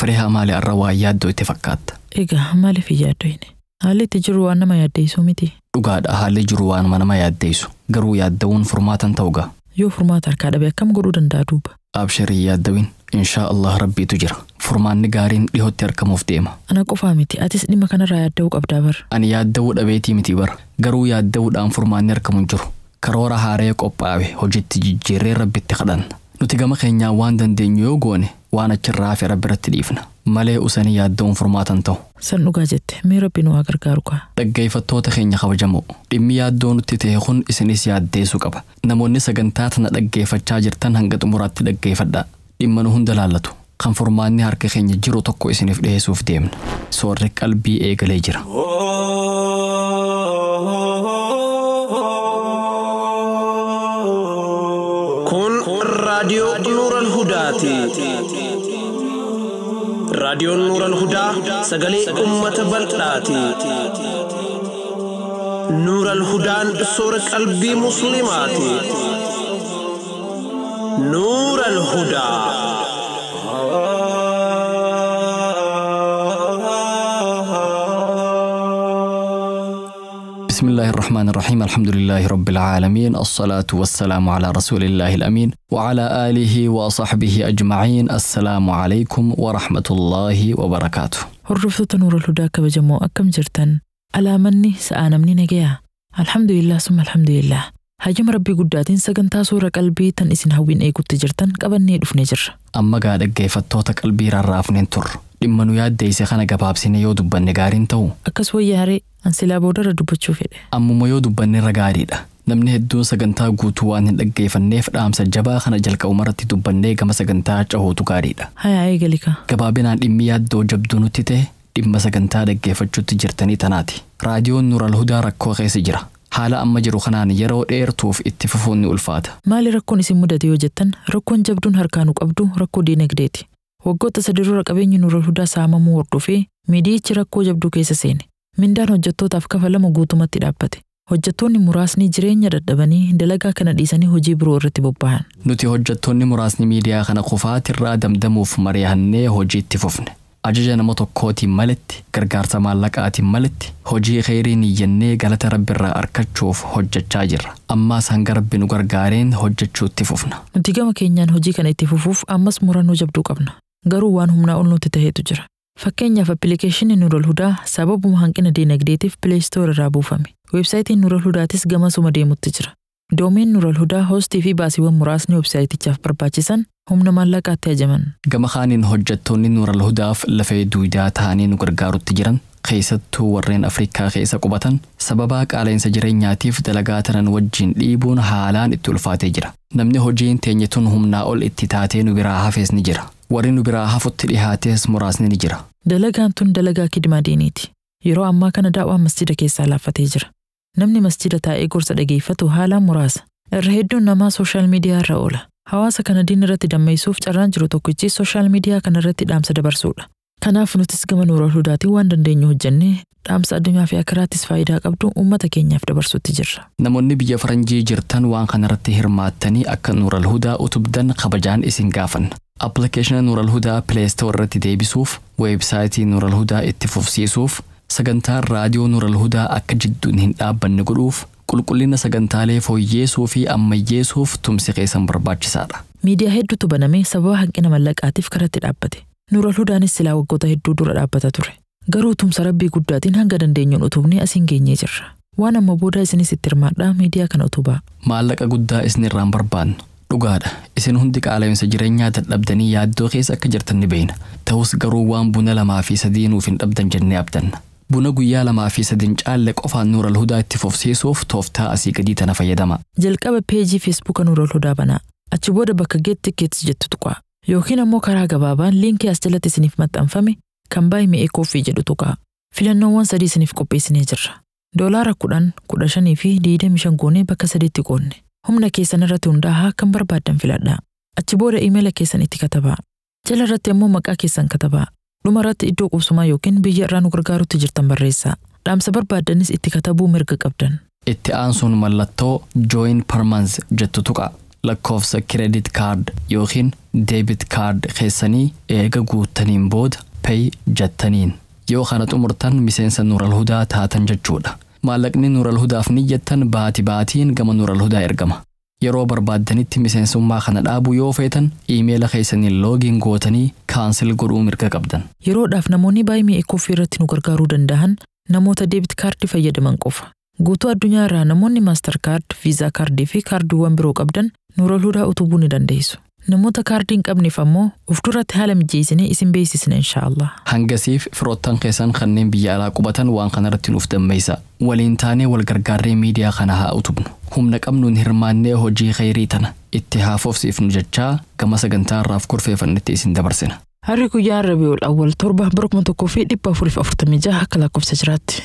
Fireehaa maali arra waa yaaddoo itti fakkaatta? Egaa maaliif hin yaaddoyne? Haalli itti jiru waan nama yaaddeessuu miti. Dhugaadha, haalli jiru waanuma nama yaaddeessu. Garuu yaadda'uun furmaatan ta'u gaa. Yoo furmaata harkaa dhabe akkam godhuu danda'a duuba? Abshirii yaaddawin. Inshaa Allah rabbiitu jira. Furmaanni gaariin dhihootti argamuuf deema. Ana qofaa miti, atis dhimma kanarraa yaadda'uu qabdaa bara. Ani yaadda'uu dhabeetii miti bara. Garuu yaadda'uudhaan furmaanni argamu hin jiru. Karoora haaree qophaa'e hojiitti jijjiirree rabbitti kadhanna. Nuti gama keenyaan waan dandeenyu yoo goone waan achirraa hafe rabbi irratti dhiifna. Malee usanii yaadda'uun furmaatan ta'u. San dhugaa jette, mee rabbi nu haa gargaaru kaa. Dhaggeeffattoota keenya kabajamoo, dhimmi yaaddoo nutti ta'e kun isinis yaaddeessuu qaba. Namoonni sagantaa tana dhaggeeffachaa jirtan hanga xumuraatti dhaggeeffadhaa. Dhimma nu hunda laallatu. Kan furmaanni harka keenya jiru tokko isiniif dhiyeessuuf deemna. Soorri qalbii eegalee jira. Kun raadiyoo Nuural Hudaati. Raadiyoon Nuural Hudaa sagalee uummata bal'aati. Nuural Hudaan soora qalbii Musliimaati. Nuural Hudaa. بسم الله الرحمن الرحيم، الحمد لله رب العالمين، الصلاة والسلام على رسول الله الأمين وعلى آله وصحبه أجمعين. السلام عليكم ورحمة الله وبركاته. Hordoftoota Nuural Hudaa kabajamoo, akkam jirtan? Alaamanni sa'aa namni nagayaa? Alhamdulillah, summa alhamdulillah. Hayyama Rabbii guddaatiin sagantaa suura qalbii tan isin hawwiin eegutti jirtan qabannee dhufnee jirra. Amma gaa dhaggeeffattoota qalbii rarraafneen turre. Dhimma nu yaaddeesse kana gabaabsine yoo dubbanne gaariin ta'u. Akkas wayyaaree, an silaa boodarra dubbachuu fedhe. Ammuma yoo dubbanne irra gaariidha. Namni hedduun sagantaa guutuu waan hin dhaggeeffanneef dhaamsa jabaa kana jalqabumarratti dubbannee gama sagantaa cahuutu gaariidha. Hayaa, eegali kaa. Gabaabinaan dhimmi yaaddoo jabduu nutti ta'e dhimma sagantaa dhaggeeffachuutti jirtanii tanaati. Raadiyoon Nuural Hudaa rakkoo keessa jira. Haala amma jiru kanaan yeroo dheertuuf itti fufuun ni ulfaata. Maali rakkoon isin mudate yoo jettan, rakkoon jabduun harkaa nu qabdu rakkoo diinagdeeti. Waggoota 3 dura qabeenyi Nuural Hudaa saamamuu hordofee miidiyichi rakkoo jabduu keessa seene. Mindaan hojjettootaaf kafalamu guutumatti dhaabbate. Hojjettoonni muraasni jireenya dadhabanii dalagaa kana dhiisanii hojii biroo irratti bobba'an. Nuti hojjettoonni muraasni miidiyaa kana kufaatirraa damdamuuf mari'annee hojii itti fufne. Ajaja nama tokkootiin maletti, gargaarsa maallaqaatiin maletti, hojii kheyriin iyyannee galata rabbiirraa argachuuf hojjechaa jirra. Ammaas hanga rabbi nu gargaareen hojjechuu itti fufna. Nuti gama keenyaan hojii kana itti fufuuf ammas murannoo jabduu qabna. Garuu waan humnaa ol nutti ta'etu jira. Fakkeenyaaf, appilikeeshinii Nuural Hudaa sababuma hanqina diinagdeetiif Play Store irraa buufame. Weebsaayitiin Nuural Hudaatis gamasuma deemutti jira. Doomeen Nuural Hudaa hoostii fi baasiiwwan muraasni weebsaayitichaaf barbaachisan humna maallaqaatti hajaman. Gama kaaniin hojjettoonni Nuural Hudaaf lafee duudaa ta'anii nu gargaarutti jiran, keessattuu warreen Afrikaa keessa qubatan, sababaa qaala'insa jireenyaatiif dalagaa tanan wajjin dhiibuun haalaan itti ulfaatee jira. Namni hojiin teenye tun humnaa ol itti taatee nu biraa hafes ni jira. Warri nu biraa hafutti dhihaates muraasni ni jira. Dalagaan tun dalagaa kidmaa diiniiti. Yeroo ammaa kana daawwaan masjida keessaa laaffatee jira. Namni masjida taa'ee gorsa dhageeffatu haalaan muraasa. Irra hedduun namaa social media irra oola. Hawaasa kana diin irratti dammeessuuf carraan jiru tokkichi social media kana irratti dhaamsa dabarsuudha. Kanaaf nutis gama Nuural Hudaatiin waan dandeenyu hojjennee dhaamsa addunyaa fi akiraattis faayidaa qabdu uummata keenyaaf dabarsuutti jirra. Namoonni biyya faranjii jirtan waan kanarratti hirmaattanii akka Nuural Hudaa utubdan kabajaan isin gaafanna. Appilikeeshina Nuural Hudaa Play Store irratti deebisuuf, weebsaayitii Nuural Hudaa itti fufsiisuuf, sagantaan raadiyoo Nuural Hudaa akka jidduun hin dhaabbanne godhuuf, qulqullina sagantaalee fooyyeessuu fi ammayyeessuuf tumsi keessan barbaachisaadha. Miidiyaa hedduutu banamee sababa hanqina mallaqaatiif karatti dhaabbate. Nuural Hudaanis silaa waggoota hedduu dura dhaabbata ture. Garuu tumsa rabbii guddaatiin hanga dandeenyuun utubnee asiin geenyee jirra. Waan amma booda isinis itti hirmaadhaa, miidiyaa kana utubaa. Maallaqa guddaa isin irraan barbaannu. Dhugaadha. Isin hundi qaala'insa jireenyaa dadhabdanii yaaddoo keessa akka jirtan ni beekna. Ta'us garuu waan buna lamaa fi sadii nuuf hin dhabdan jennee abdanna. Buna guyyaa lamaa fi sadiin caalle qofaan Nuural Hudaa itti fufsiisuuf tooftaa asii gadii tana fayyadama. Jalqaba peejii Feesbuuka Nuural Hudaa banaa. Achi booda bakka Get Tickets jettu tuqaa. Yookiin ammoo karaa gabaabaan liinkii as jalatti isiniif maxxanfame kan Buy Me a Coffee jedhu tuqaa. Filannoowwan sadii isiniif qopheessinee jirra. Doolaara 10, 15 fi 25 goonee bakka sadiitti qoodne. Humna keessan irratti hundaa'aa kan barbaaddan filadhaa. Achi booda imeela keessan itti katabaa. Jala irratti ammoo maqaa keessan katabaa. Dhuma irratti iddoo qubsumaa yookiin biyya irraa nu gargaarutti jirtan barreessaa. Dhaamsa barbaaddanis itti katabuu mirga qabdan. Itti aansuun mallattoo Join per Month jettu tuqa. Lakkoofsa credit card yookiin debit card keessanii eega guuttaniin booda pay jettaniin. Yoo kana xumurtan miseensa Nuural Hudaa taatan jechuudha. Maallaqni Nuural Hudaaf niyyattan baati baatiin gama Nuural Hudaa ergama. Yeroo barbaaddanitti miseensummaa kana dhaabuu yoo feetan iimeela keessaniin login gootanii cancel godhuu mirga qabdan. Yeroodhaaf namoonni Buy Me a Coffee irratti nu gargaaruu danda'an namoota debit kaardii fayyadaman qofa. Guutuu addunyaa irraa namoonni Mastercard, Visa kaardii fi kaardiiwwan biroo qabdan Nuural Hudaa utubuu ni dandeessu. Namoota kaardii hin qabneef ammoo of duratti haala mijeessinee isin beeksisna inshaallah. Hangasiif firoottan keessan kanneen biyya alaa qubatan waan kanarratti nuuf dammeessa. Waliin taanee wal gargaarree miidiyaa kana haa utubnu. Humna qabnuun hirmaannee hojii khayrii tana itti haa fufsiifnu jechaa gama sagantaa irraaf kurfeeffannetti isin dabarsina. Harri guyyaan Rabiul Awwal 7 bara 1446 akka lakkoofsa jiraatti.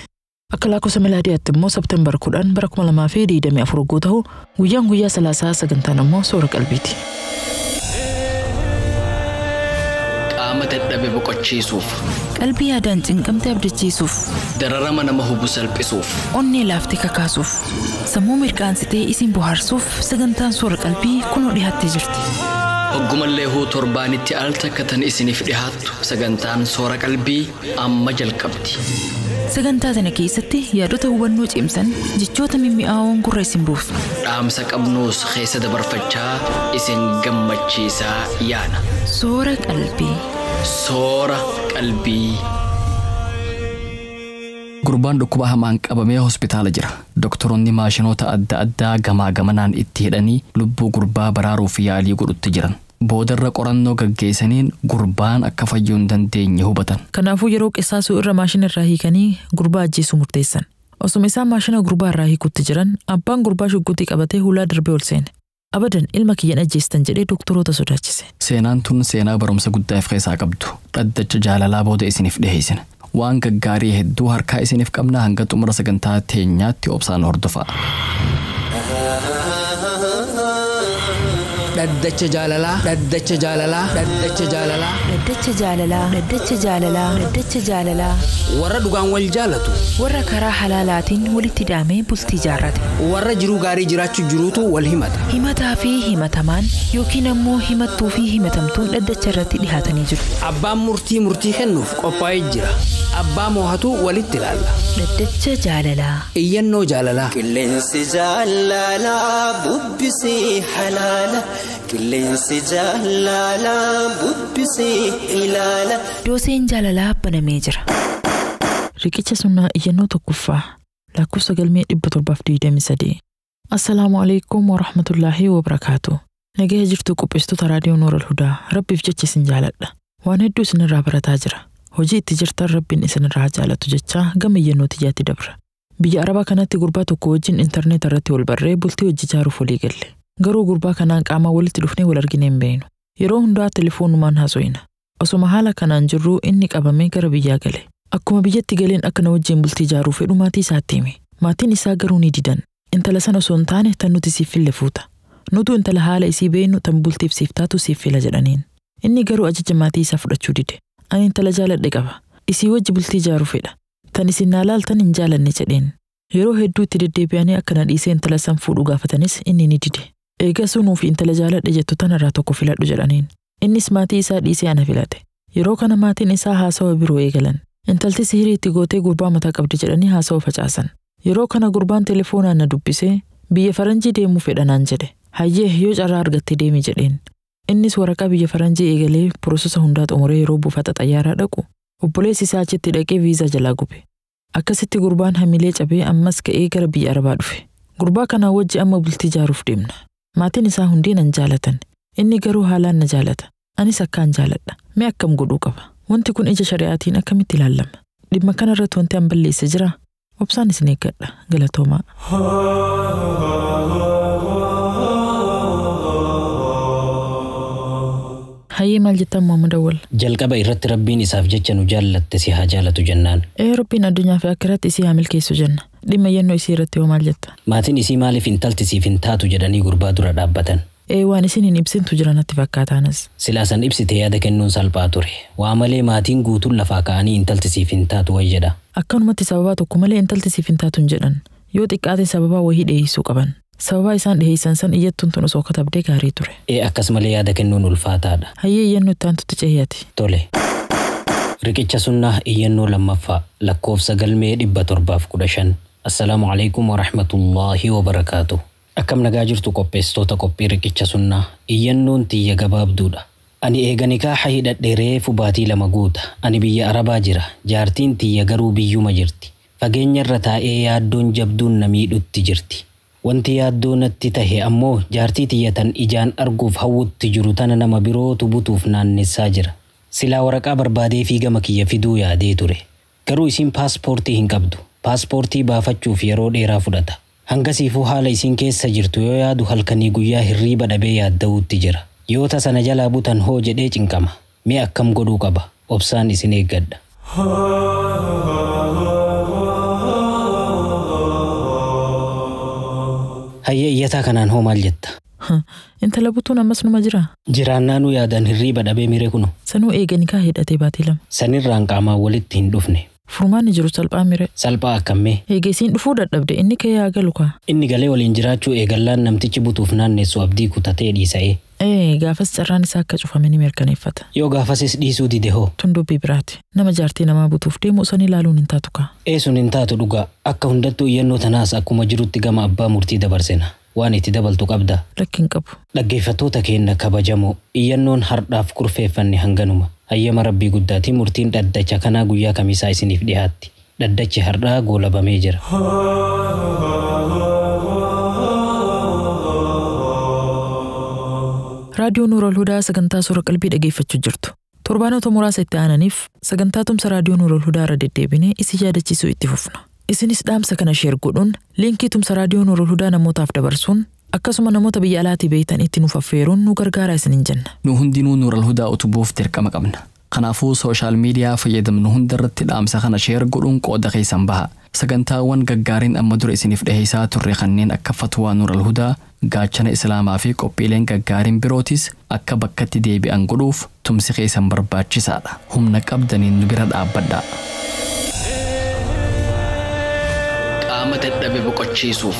Akka lakkoofsa milaadiyaatti immoo Sebtembar 10 bara 2024 yogguu ta'u guyyaan guyyaa salaasaa sagantaan immoo soora qalbiiti. Qaama dadhabe boqochiisuuf, Qalbii yaadaan cinqamte abdachiisuuf, dararama nama hubu salphisuuf, onnee laaftee kakaasuuf, sammuu mirqaansitee isin bohaarsuuf sagantaan soora qalbii kunoo dhiyaattee jirti. Hoggumallee huu torbaanitti al takka tan isiniif dhihaattu sagantaan soora qalbii amma jalqabdi. Sagantaa tana keessatti yaadota hubannoo cimsan jechoota mimmi'aawoon gurra isin buufna. Dhaamsa qabnuus keessa dabarfachaa isin gammachiisaa yaana. Soora qalbii. Soora qalbii. Gurbaan dhukkuba hamaan qabamee hospitaala jira. Doktoroonni maashinoota adda addaa gamaa gamanaan itti hidhanii lubbuu gurbaa baraaruuf yaalii godhutti jiran. Boodarra qorannoo gaggeessaniin gurbaan akka fayyuu hin dandeenye hubatan. Kanaafuu yeroo qisaasuu irra maashina irraa hiikanii gurbaa ajjeesuu murteessan. Osuma isaan maashina gurbaa irraa hiikutti jiran abbaan gurbaa shugguxii qabatee hulaa darbee ol seene. Abadan ilma kiyyan ajjeestan jedhee doktoroota sodaachise. Seenaan tun seenaa barumsa guddaa of keessaa qabdu. Dhaddacha jaalalaa booda isiniif dhiheessina. Waan gaggaarii hedduu harkaa isiniif qabna, hanga xumura sagantaa teenyaatti obsaan hordofaa. Dhaddacha jaalalaa. Dhaddacha jaalalaa. Dhaddacha jaalalaa. Dhaddacha jaalalaa. Dhaddacha jaalalaa. Dhaddacha jaalalaa. Warra dhugaan wal jaalatu. Warra karaa halaalaatiin walitti hidhamee bultii jaarrate. Warra jiruu gaarii jiraachuu jiruutu wal himata. Himataa fi himatamaan yookiin ammoo himattuu fi himatamtuun dhaddacha irratti dhihaatanii jiru. Abbaan murtii murtii kennuuf qophaa'ee jira. Abbaa moohatu walitti ilaalla. Dhaddacha jaalalaa. Iyyannoo jaalalaa. Qilleensi jaalalaa bubbisee halaala. Qilleensi jaalalaa bubbisee ilaala. Dooseen jaalalaa banamee jira. Riqicha sunnaa iyyannoo tokkoffaa lakkoofsa galmee 723. Assalaamu alaikum warahmatullaahi wabarakaatu. Nagaya jirtu qopheessitoota raadiyoo Nuural Hudaa, Rabbiif jecha isin jaaladha. Waan hedduu isinirraa barataa jira. Hojii itti jirtan Rabbiin isinirraa jaalatu jechaa gama iyyannoo tiyyaatti dabra. Biyya Arabaa kanatti gurbaa tokko wajjin intarneet irratti wal barree bultii hojii ijaaruuf walii galle. Garuu gurbaa kanaan qaamaan walitti dhufnee wal arginee hin beeknu. Yeroo hundaa telefoonumaan haasofna. Osuma haala kanaan jirruu inni qabamee gara biyyaa gale. Akkuma biyyatti galeen akka na wajjin bultii ijaaruu fedhu maatii isaatti hime. Maatiin isaa garuu ni didan. Intala sana osoo hin taane tan nuti siif fille fuuta. Nutu intala haala isii beeknu tan bultiif siif taatu siif fila jedhaniin. Inni garuu ajaja maatii isaa fudhachuu dide. Ani intala jaaladhe qaba. Isii wajji bultii ijaaruu fedha. Tan isin naa laaltan hin jaalanne jedheen. Yeroo hedduu itti deddeebi'anii akka na dhiisee intala san fuudhu gaafatanis inni ni dide. Eegasuu nuuf intala jaaladhe jettu tanarraa tokko filadhu jedhaniin. Innis maatii isaa dhiisee ana filate. Yeroo kana maatiin isaa haasawa biroo eegalan. Intalti sihirii itti gootee gurbaa mataa qabdi jedhanii haasawa facaasan. Yeroo kana gurbaan telefoonaan na dubbisee biyya faranjii deemuu fedha naan jedhe. Hayyee, yoo carraa argattee deemi jedheen. Innis waraqaa biyya faranjii eegalee process hundaa xumuree yeroo buufata xayyaaraa dhaqu obboleessi isaa achitti dhaqee viizaa jalaa gube. Akkasitti gurbaan hamilee cabee ammas ka'ee gara biyya Arabaa dhufe. Gurbaa kanaa wajji amma bultii ijaaruuf deemna. Maatiin isaa hundii nan jaalatan. Inni garuu haalaan na jaalata. Anis akkaan jaaladha. Mee akkam godhuu qaba? Wanti kun ija shari'aatiin akkamitti ilaalama? Dhimma kanarratti wanti an balleesse jira? Obsaan isin eeggadha. Galatoomaa. Hayyee, maal jettan Muhammad Awwal? Jalqaba irratti Rabbiin isaaf jecha nu jaallatte si haa jaalatu jennaan. Ee, Rabbiin addunyaa fi akkiratti isii haa milkeessu jenna. Dhimma iyyannoo isii irratti hoo maal jetta? Maatiin isii maaliif intalti siif hin taatu jedhanii gurbaa dura dhaabbatan? Ee, waan isin hin ibsintu jira natti fakkaataanis. Silaa san ibsite yaada kennuun salphaa ture. Waa malee maatiin guutuun lafaa ka'anii intalti siif hin taatu way jedha. Akkanumatti sababaa tokko malee intalti siif hin taatu hin jedhan. Yoo xiqqaate sababaa wayii dhiyeessuu qaban. Sababa isaan dhiheessan san iyyattuun tun osoo katabdee gaarii ture. Ee akkasumallee yaada kennuun ulfaataadha. Hayyee iyyannoo itti aantutti cehiyaati. Tole. Riqicha sunnaa iyyannoo lammaffaa lakkoofsa galmee 715. Assalaamu alaikum warahmatullaahi wabarakaatu. Akkam nagaa jirtu qopheessitoota qophii riqicha sunnaa iyyannoon tiyya gabaabduudha. Ani eega nikaaha hidhadhe reefu baatii 2 guuta. Ani biyya Arabaa jira. Jaartiin tiyya garuu biyyuma jirti. Fageenya irra taa'ee yaaddoon jabduun na miidhutti jirti. Wanti yaaddoo natti tahe ammoo jaartii tiyya tan ijaan arguuf hawwutti jiru tana nama birootu butuuf naannessaa jira. Silaa waraqaa barbaadee fi gama kiyya fiduu yaadee ture. Garuu isiin paaspoortii hin qabdu. Paaspoortii baafachuuf yeroo dheeraa fudhata. Hangasiifuu haala isiin keessa jirtu yoo yaadu halkanii guyyaa hirriiba dhabee yaadda'uutti jira. Yoo tasa na jalaa butan hoo jedhee cinqama. Mee akkam godhuu qaba? Obsaan isin eeggadha. Hayyee iyyataa kanaan hoo maal jetta? Intala butuun ammas numa jiraa? Jiraannaanuu yaadan hirriiba dhabee miree kuno. Sanuu eega nikaa hidhatee baatii 2. Sanirraan qaamaan walitti hin dhufne. Furmaanni jiru salphaa miree. Salphaa akkammee? Eega isiin dhufuu dadhabde inni kee yaa galu kaa. Inni galee waliin jiraachuu eegallaan namtichi butuuf naannessu abdii kutatee dhiisa'ee. Ee gaafas carraan isaa akka cufame ni mirkaneeffata. Yoo gaafasis dhiisuu dide hoo? Tun dubbii biraati. Nama jaartii namaa butuuf deemu san ilaaluun hin taatu kaa. Ee sun hin taatu dhugaa. Akka hundattuu iyyannoo tanaas akkuma jirutti gama abbaa murtii dabarsina. Waan itti dabaltu qabda. Lakki hin qabu. Dhaggeeffattoota keenya kabajamoo iyyannoon hardhaaf kurfeeffanne hanganuma. Hayyama Rabbii guddaatiin murtiin dhaddacha kanaa guyyaa kamisaa isiniif dhiyaatti. Dhaddachi hardhaa goolabamee jira. Raadiyoo Nuural Hudaa sagantaa suura qalbii dhageeffachuu jirtu. Torbaanota muraasa itti aananiif sagantaa tumsa Raadiyoo Nuural Hudaa irra deddeebinee isin yaadachiisuu itti fufna. Isinis dhaamsa kana sheer godhuun liinkii tumsa Raadiyoo Nuural Hudaa namootaaf dabarsuun akkasuma namoota biyya alaatii beeytan itti nuuf affeeruun nu gargaaraa isiniin jenna. Nu hundinuu Nuural Hudaa utubuuf dirqama qabna. Kanaafuu sooshaal miidiyaa fayyadamnu hundarratti dhaamsa kana sheer godhuun qooda keessan baha. Sagantaawwan gaggaariin amma dura isiniif dhiheessaa turre kanneen akka Fatwaa Nuural Hudaa, Gaachana Islaamaa fi qophiileen gaggaariin birootis akka bakkatti deebi'an godhuuf tumsi keessan barbaachisaadha. Humna qabdaniin nu bira dhaabbadhaa. Qaama dadhabe boqochiisuuf.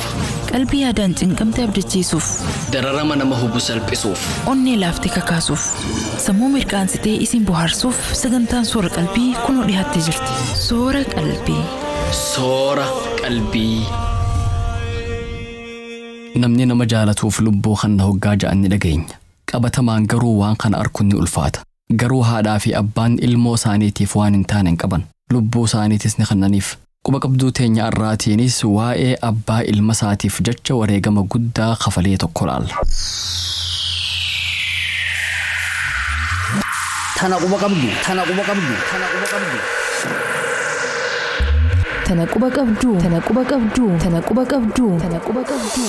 Qalbii yaadaan cinqamte abdachiisuuf. Dararama nama hubu salphisuuf. Onnee laaftee kakaasuuf. Sammuu mirqaansitee isin bohaarsuuf sagantaan soora qalbii kunoo dhiyaattee jirti. Soora qalbii. Soora qalbii. Namni nama jaalatuuf lubbuu kan hoggaa ja'an ni dhageenya. Qabatamaan garuu waan kana arkuun ni ulfaata. Garuu haadhaa fi abbaan ilmoo isaaniitiif waan hin taane hin qaban. Lubbuu isaaniitis ni kennaniif. Quba qabduu teenya har'aatiinis waa'ee abbaa ilma isaatiif jecha wareegama guddaa kafalee tokko laalla. Tana quba qabdu. Tana quba qabdu. Tana quba qabdu. Tana quba qabdu. Tana quba qabdu. Tana quba qabdu. Tana quba qabdu.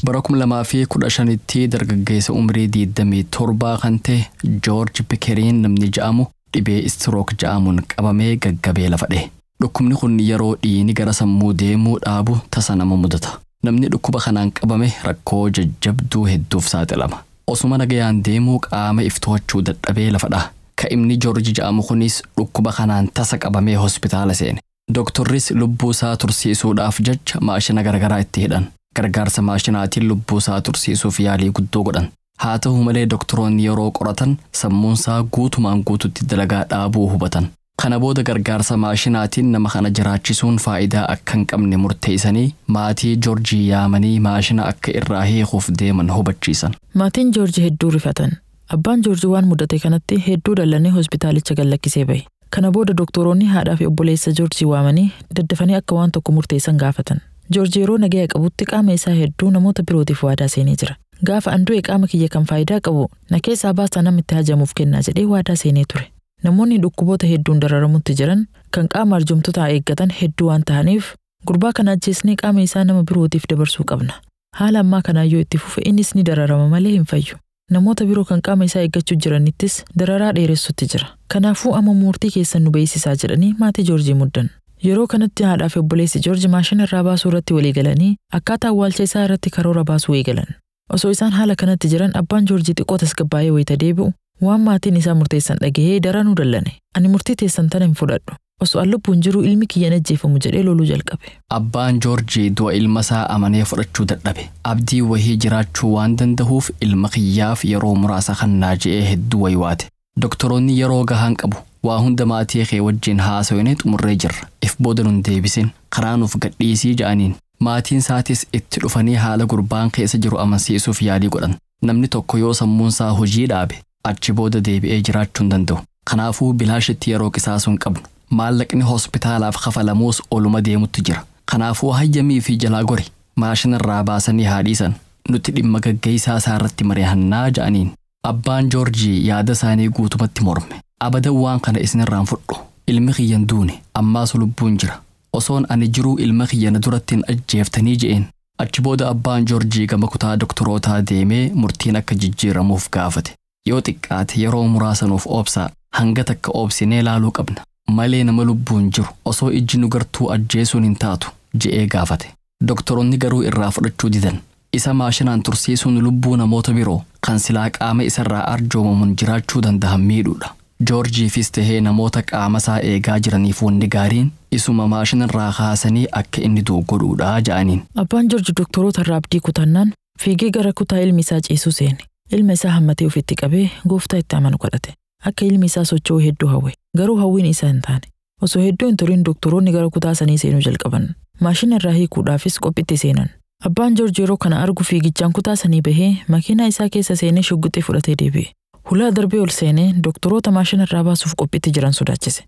Bara 2015tti dargaggeessa umrii 27 kan ta'e Joorji Pikeriin namni ja'amu dhibee istirook ja'amuun qabamee gaggabee lafa dha'e. Dhukkubni kun yeroo dhiigni gara sammuu deemuu dhaabu tasa nama mudata. Namni dhukkuba kanaan qabame rakkoo jajjabduu hedduuf saaxilama. Osuma nagayaan deemuu qaama iftochuu dadhabee lafa dha'a. Ka'imni Joorji ja'amu kunis dhukkuba kanaan tasa qabamee hospitaala seene. Dooktorris lubbuu isaa tursiisuudhaaf jecha maashina garagaraa itti hidhan. Gargaarsa maashinaatiin lubbuu isaa tursiisuuf yaalii guddoo godhan. Haa ta'u malee doktoroonni yeroo qoratan sammuun isaa guutumaan guututti dalagaa dhaabuu hubatan. Kana booda gargaarsa maashinaatiin nama kana jiraachisuun faayidaa akka hin qabne murteessanii maatii Joorjii yaamanii maashina akka irraa hiikuuf deeman hubachiisan. Maatiin Joorji hedduu rifatan. Abbaan Joorji waan mudate kanatti hedduu dallanee hospitaalicha gallakkisee bahe. Kana booda doktoroonni haadhaa fi obboleessa Joorjii waamanii daddafanii akka waan tokko murteessan gaafatan. Joorji yeroo nagaya qabutti qaama isaa hedduu namoota birootiif waadaa seenee jira. Gaafa an du'e qaama kiyya kan faayidaa qabu na keessaa baasaa namni itti hajamuuf kennaa jedhee waadaa seenee ture. Namoonni dhukkuboota hedduun dararamutti jiran kan qaama arjumtoota eeggatan hedduu waan ta'aniif gurbaa kana ajjeesnee qaama isaa nama birootiif dabarsuu qabna. Haala ammaa kanaa yoo itti fufe innis ni dararama malee hin fayyu. Namoota biroo kan qaama isaa eeggachuu jiranittis dararaa dheeressutti jira. Kanaafuu amma murtii keessan nu beeksisaa jedhanii maatii Joorjii muddan. Yeroo kanatti haadhaa fi obboleessi Joorji maashina irraa baasuu irratti walii galanii akkaataa awwaalcha isaa irratti karoora baasuu eegalan. Osoo isaan haala kanatti jiran abbaan Joorjii xiqqoo tasgabbaa'ee wayita deebi'u waan maatiin isaa murteessan dhagahee daranuu dallane. Ani murtii teessan tana hin fudhadhu. Osoo an lubbuun jiru ilmi kiyyan ajjeefamu jedhee loluu jalqabe. Abbaan Joorjii du'a ilma isaa amanee fudhachuu dadhabe. Abdii wahii jiraachuu waan danda'uuf ilma kiyyaaf yeroo muraasa kannaa je'ee hedduu waywaate. Doktoroonni yeroo gahaan qabu. Waa hunda maatii kee wajjin haasawinee xumurree jirra. If booda nun deebisin. Karaa nuuf gadhiisii ja'aniin. Maatiin isaatis itti dhufanii haala gurbaan keessa jiru amansiisuuf yaalii godhan. Namni tokko yoo sammuun isaa hojii dhaabe achi booda deebi'ee jiraachuu hin danda'u. Kanaafuu bilaashitti yeroo qisaasuu hin qabnu. Maallaqni hospitaalaaf kafalamuus oluma deemutti jira. Kanaafuu hayyamii fi jalaa gori. Maashina irraa baasanii haa dhiisan. Nuti dhimma gaggeessaa isaa irratti mari'annaa ja'aniin. Abbaan Joorjii yaada isaanii guutumatti morme. Abadan waan kana isinirraan fudhu. Ilmi kiyyan duune ammaas lubbuun jira. Osoon ani jiruu ilma kiyya na duratti hin ajjeeftanii je'een. Achi booda abbaan Joorjii gama kutaa doktorootaa deemee murtiin akka jijjiiramuuf gaafate. Yoo xiqqaate yeroo muraasa nuuf oobsaa hanga takka oobsinee laaluu qabna. Malee nama lubbuun jiru osoo ijji nu gartuu ajjeesuun hin taatu je'ee gaafate. Doktoroonni garuu irraa fudhachuu didan. Isa maashinaan tursiisuun lubbuu namoota biroo kan silaa qaama isarraa arjoomamuun jiraachuu danda'an miidhuudha. Joorjiifis tahee namoota qaama isaa eegaa jiraniif wanni gaariin isuma maashinarraa kaasanii akka inni du'u godhuudha ja'aniin. Abbaan Joorji doktoroota irraa abdii kutannaan fiigee gara kutaa ilmi isaa ciisuu seene. Ilma isaa hammatee ofitti qabee gooftaa itti amanu kadhate. Akka ilmi isaa socho'u hedduu hawwe. Garuu hawwiin isaa hin taane. Osoo hedduu hin turin doktoroonni gara kutaa sanii seenuu jalqaban. Maashina irraa hiikuudhaafis qophiitti seenan. Abbaan Joorji yeroo kana argu fiigichaan kutaa sanii bahee makiinaa isaa keessa seenee shugguxii fudhatee deebi'e. Hulaa darbee ol seenee doktoroota maashina irraa baasuuf qophiitti jiran sodaachise.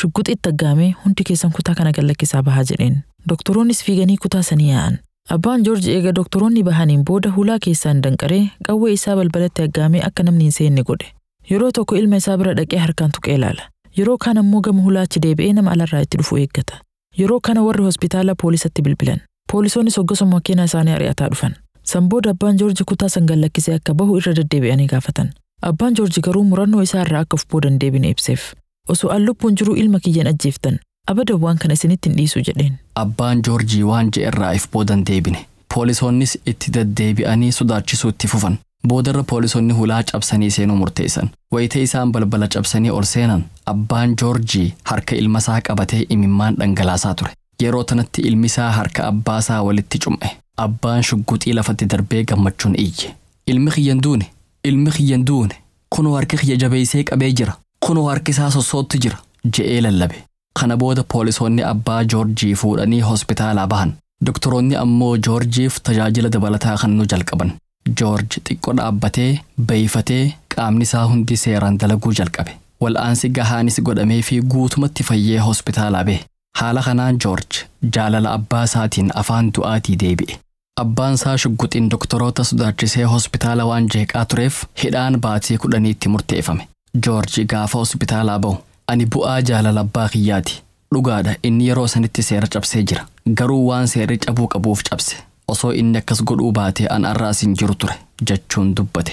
Shugguxii itti aggaamee hundi keessan kutaa kana gallakkisaa bahaa jedheen. Doktoroonnis fiiganii kutaa sanii yaa'an. Abbaan Joorji eega doktoroonni bahaniin booda hulaa keessaan danqaree qawwee isaa balbalatti aggaamee akka namni hin seenne godhe. Yeroo tokko ilma isaa bira dhaqee harkaan tuqee ilaala. Yeroo kaan ammoo gama hulaachi deebi'ee nama alarraa itti dhufu eeggata. Yeroo kana warri hospitaala poolisatti bilbilan. Poolisoonnis hoggasuma makiinaa isaanii ari'ataa dhufan. San booda abbaan Joorji kutaa san gallakkisee akka bahu irra deddeebi'anii gaafatan. Abbaan Joorji garuu murannoo isaa irraa akka of booda hin deebine ibseef. Osoo an lubbuun jiruu ilma kiyyan ajjeeftan. Abadan waan kana isinitti hin dhiisu jedheen. Abbaan Joorjii waan je'e irraa if booda hin deebine. Poolisoonnis itti deddeebi'anii sodaachisuu itti fufan. Boodarra poolisoonni hulaa cabsanii seenuu murteessan. Wayitee isaan balbala cabsanii ol seenan abbaan Joorjii harka ilma isaa qabatee imimmaan dhangalaasaa ture. Yeroo tanatti ilmi isaa harka abbaa isaa walitti cum'e. Abbaan shugguxii lafatti darbee gammachuun iyye. Ilmi kiyyan duune! Ilmi kiyyan duune! Kunoo harki kiyya jabeessee qabee jira. Kunoo harki isaa sossootti jira. Je'ee lallabe. Kana booda poolisoonni abbaa Joorjii fuudhanii hospitaalaa bahan. Doktoroonni ammoo Joorjiif tajaajila dabalataa kennuu jalqaban. Joorji xiqqoo dhaabbatee, beeyfatee qaamni isaa hundi seeraan dalaguu jalqabe. Wal'aansi gahaanis godhamee fi guutumatti fayyee hospitaalaa bahe. Haala kanaan Joorji jaalala abbaa isaatiin afaan du'aatii deebi'e. Abbaan isaa shugguxiin doktoroota sodaachisee hospitaala waan jeeqaa tureef hidhaan baatii 10tti murteeffame. Joorji gaafa hospitaalaa bahu ani bu'aa jaalala abbaa kiyyaati. Dhugaadha inni yeroo sanitti seera cabsee jira. Garuu waan seerri cabuu qabuuf cabse. Osoo inni akkas godhuu baate an arraas hin jiru ture jechuun dubbate.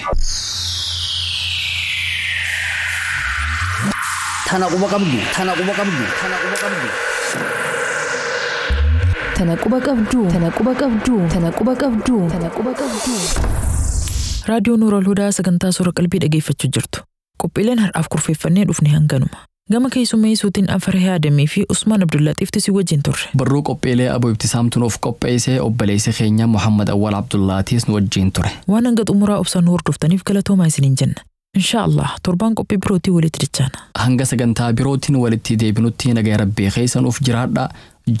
Tana quba qabdu. Tana quba qabdu. Tana quba qabdu. Tana quba qabdu. Tana quba qabdu. Tana quba qabdu. Tana quba qabdu. Raadiyoo Nuural Hudaa sagantaa suura qalbii dhageeffachuu jirtu. Qophiileen har'aaf kurfeeffannee dhufne hanganuma. Gama keessummeessuutiin Anfarhee Adamii fi Usmaan Abdullaxiifti si wajjin turre. Barruu qophiilee Abuu Ibtisaamtu nuuf qopheessee obboleessi keenya Muhammad Awwal Abdullaatiis nu wajjin ture. Waan hanga xumuraa obsaan nu hordoftaniif galatoomaa isiniin jenna. Inshaa Allah torbaan qophii birootii walitti dichaana. Hanga sagantaa birootiin walitti deebinutti nagaa rabbii keessa nuuf jiraadhaa.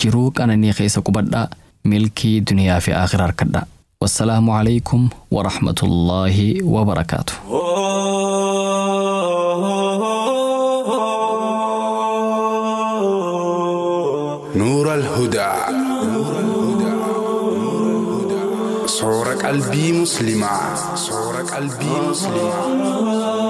Jiruu qananii keessa qubadhaa. Milkii duniyaa fi akhiraa harkadhaa. Wassalaamu alaikum wa rahmatullaahi wa barakaatu. نور الهدى صور قلبي مسلمة صور قلبي مسلمة.